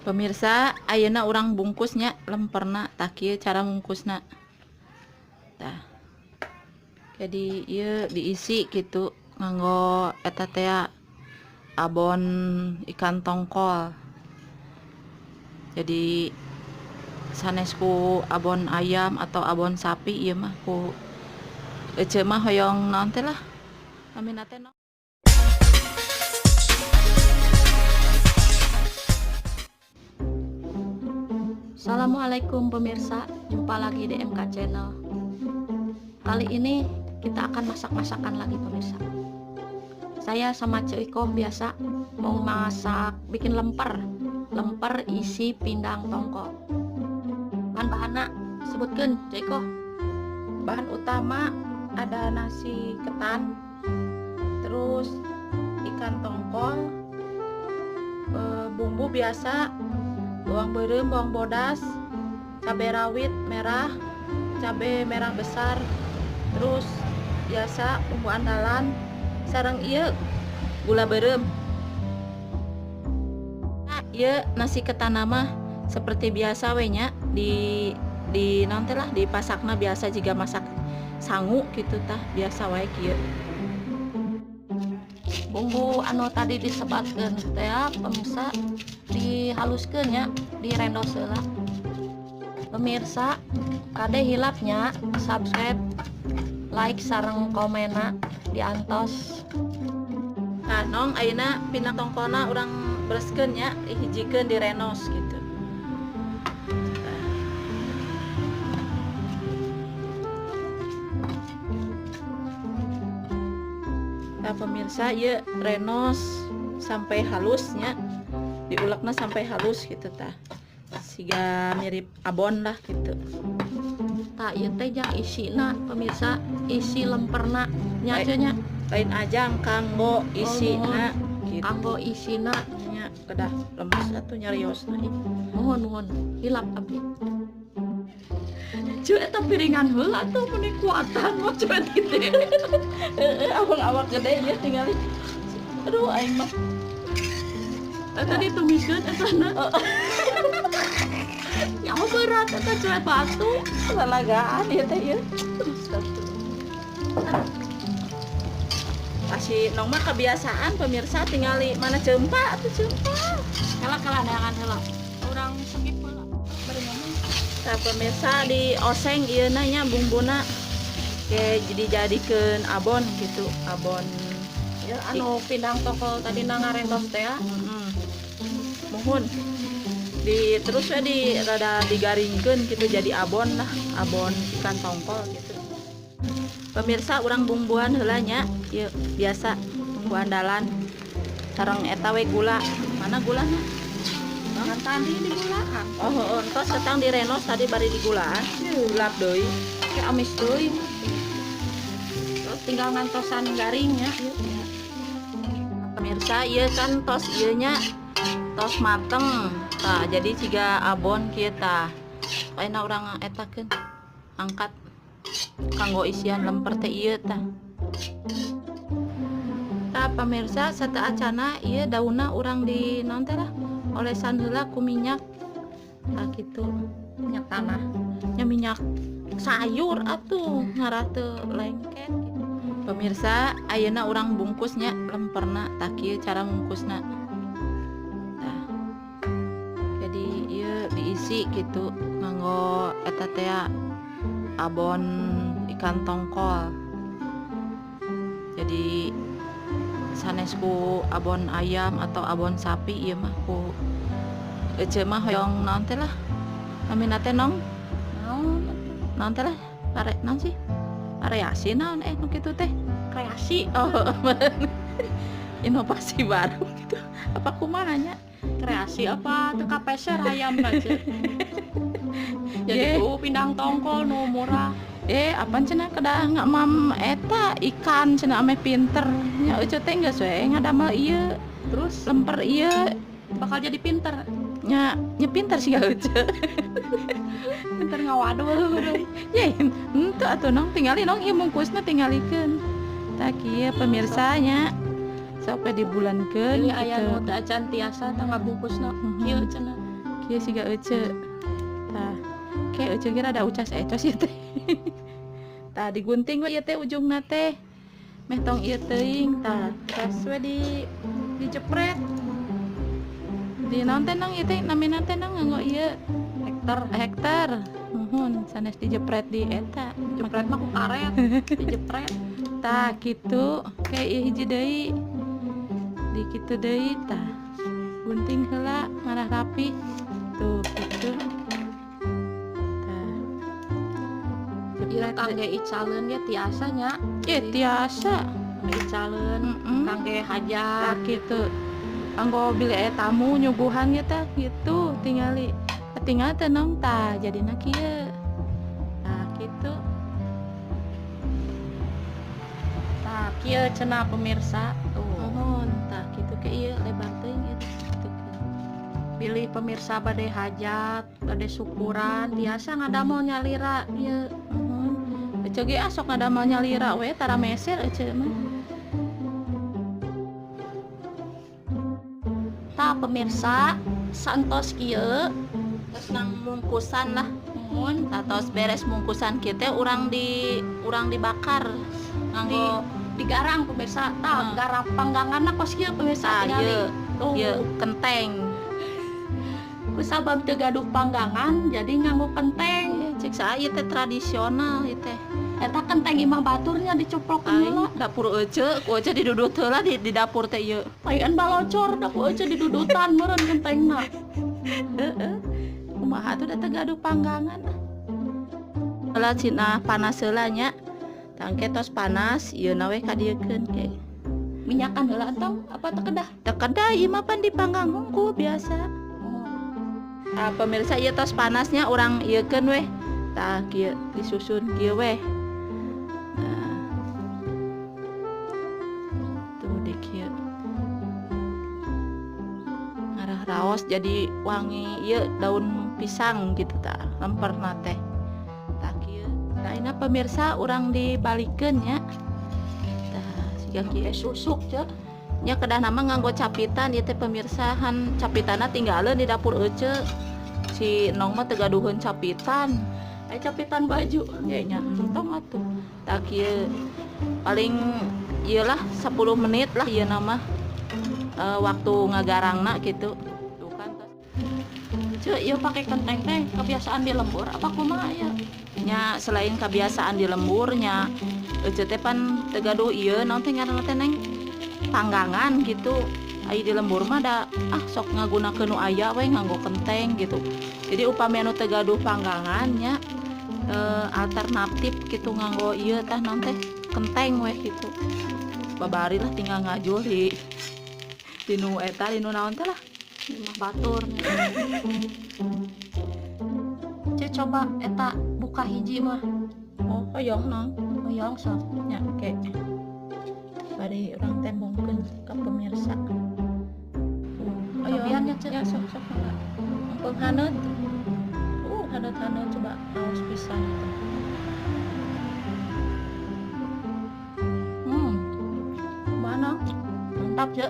Pemirsa, ayeuna urang bungkusnya lemperna, tah kieu cara bungkusna. Tah. Jadi ieu diisi gitu nganggo eta teh abon ikan tongkol. Jadi sanes ku abon ayam atau abon sapi ieu mah ku ece mah hoyong naon teh lah. Namina teh naon? Assalamualaikum pemirsa, jumpa lagi di MK Channel. Kali ini kita akan masak-masakan lagi pemirsa. Saya sama Ceu Iko biasa mau masak, bikin lemper. Lemper isi pindang tongkol. Bahan-bahanna sebutkan Ceu Iko. Bahan utama ada nasi ketan, terus ikan tongkol, bumbu biasa, bawang beureum, bawang bodas, cabai rawit merah, cabai merah besar, terus biasa bumbu andalan, sareng ieu gula beureum. Nah, ieu nasi ketan mah seperti biasa we nya, di naon teh lah, dipasakna biasa jiga masak sangu gitu tah, biasa wae kieu. Bumbu anu tadi disebatkeun teh pemirsa dihaluskeun nya, direndos heula. Pemirsa, kade hilapnya subscribe, like sareng komena diantos. Tah nong ayeuna pindang tongkolna urang bereskeun nya, dihijikeun direnos gitu. Nah pemirsa, ieu renos sampai halusnya, diulekna sampai halus gitu tah, siga mirip abon lah gitu. Tah ieu teh jang isina pemirsa, isi lemperna nya cenah nya. Lain ajang kanggo isina gitu. Kanggo isina nya kedah lemes atuh nyariosna ih. Nuhun nuhun, hilap abdi. Cuy eta piringan heula tuh meni kuatan mah cuy gede. Heeh, abang awak gede ieu tingali. Aduh aing mah. Eta ditumiskeun eta na. Ya berat eta cuy batu. Lalagaan ieu teh ieu. Kasih nong mah kebiasaan pemirsa tingali mana cempa atuh cempa. Kala-kala neangan heula. Urang skip heula. Bari ngomong. Tah pemirsa di oseng ieu na nya bumbuna. Oke, jadi jadikeun abon gitu, abon ya anu pindang tongkol tadi na ngarendos teh ya. Muhun. Di terus we di rada digaringkeun gitu jadi abon lah, abon ikan tongkol gitu. Pemirsa urang bumbuan heula nya, ieu biasa bumbu andalan. Sareng eta we gula. Mana gulana? Kan tadi digulaan. Oh, heeh, entos setang direnos tadi bari digulaan. Gelap deui. Kayak amis deui. Terus tinggal ngantosan garingnya. Pemirsa, ieu kan tos ieu nya tos mateng. Tah, jadi jiga abon kieu tah. Ayeuna urang etakeun angkat kanggo isian lemper teh ieu tah. Tah pemirsa, sateuacana ieu daunna urang di naon teh lah? Olesan heula ku minyak. Tah kitu, minyak tanah. Nya minyak sayur atuh ngarah teu lengket gitu. Pemirsa, ayeuna urang bungkusnya lemperna, tah kieu cara bungkusna. Tah. Jadi ieu diisi gitu nganggo eta teh abon ikan tongkol. Jadi sanes ku abon ayam atau abon sapi ieu mah ku ece mah hoyong naon teh lah. Namina teh nong? Naon? Naon teh lah? Pare naon sih? Variasi naon nu kitu teh? Kreasi. Oh, inovasi baru gitu. Apa kumaha nya? Kreasi apa teu kapeser hayam aja. Jadi tuh pindang tongkol nu murah. Apaan cenah kedah ngamam eta ikan cenah ame pinter. Nya euceu teh geus we ngadamel ieu. Terus lemper ieu bakal jadi pinter. Nya, nya pinter sih euceu. Pinter ngawadul. Ya, henteu atuh nong tingali nong ieu bungkusna tingalikeun. Tah kieu pemirsanya. Sok we dibulankeun Ini aya gitu. nu teu acan tiasa tah ngabungkusna kieu cenah. Kieu siga ece. Tah, ke ece ge rada ucas ecos ieu teh. Tah digunting we ieu teh ujungna teh. Meh tong ieu teuing tah, terus we dijepret. Di naon teh nang ieu teh namina teh nang nganggo ieu Hektar. Hektar. Muhun sanes dijepret di eta. Jepret mah ku karet, dijepret. Tah kitu, ke ieu hiji deui. Di kitu deui tah. Gunting heula marah rapi. Tuh kitu. Tah. Ieu kangge icaleun ge tiasa nya. Tiasa. Kangge icaleun, kangge hajat. Tah kitu. Kanggo bilih aya tamu nyuguhan ge tah kitu tingali. Tinggal teh nong tah jadina kieu. Tah kitu. Tah kieu cenah pemirsa. Tuh. Nuhun tah kitu ke ieu lebar teuing ieu teh. Bilih pemirsa bade hajat, bade syukuran, tiasa ngadamel nyalira ieu. Nuhun. Ece ge sok ngadamel nyalira we tara meser ece mah. Tah pemirsa, santos kieu terus nang mungkusan lah. Nuhun. Tah tos beres mungkusan kieu teh urang dibakar nganggo digarang pemirsa. Tah garang pangganganna kos kieu pemirsa tingali. Tuh. Ieu kenteng. Kusabab teu gaduh panggangan jadi nganggo kenteng. Cek saha ieu teh tradisional ieu teh. Eta kenteng imah baturnya dicoplokeun heula. Dapur ece, ku ece didudut heula di dapur teh ieu. Payan balocor da ku ece didudutan meureun kentengna. Heeh. Kumaha atuh da teu gaduh panggangan. Heula cenah panas heula nya. Tangke tos panas ieu na we kadiekeun ke. Minyakan heula entong apa teu kedah? Teu kedah ieu mah pan dipanggang hungkul biasa. Tah pemirsa ieu tos panasnya urang ieukeun weh. Tah kieu disusun kieu weh. Nah. Tuh di kieu. Ngarah raos jadi wangi ieu daun pisang gitu tah lemperna teh. Tah kieu. Tah ina pemirsa urang dibalikeun nya. Tah siga kieu susuk ceu. Nya kedah nama nganggo capitan ieu teh pemirsa han capitanna tinggaleun di dapur ece. Si Nong mah teu gaduheun capitan. Aya capitan baju nya nya entong atuh. Tah kieu paling ieu lah 10 menit lah ieu nama waktu ngagarangna gitu. Tuh kan tos. Ceu ieu pake kenteng teh kebiasaan di lembur apa kumaha ieu? Nya selain kebiasaan di lembur nya ece teh pan teu gaduh ieu naon teh ngaranna teh Neng? Panggangan gitu. Ai di lembur mah da sok ngagunakeun nu aya we nganggo kenteng gitu. Jadi upami anu teu gaduh panggangan nya alternatif gitu nganggo ieu tah naon teh kenteng we gitu. Babari lah tinggal ngajul di nu eta di nu naon teh lah imah batur. Ceu coba eta buka hiji mah. Oh, hoyong nong. Hoyong sok nya ke. Bade urang tembongkeun ka pemirsa. Cobian nya ceu. Ya sok sok mangga. Engkeung haneut. Haneut-haneut coba raos pisan eta. Mana? Mantap ceu.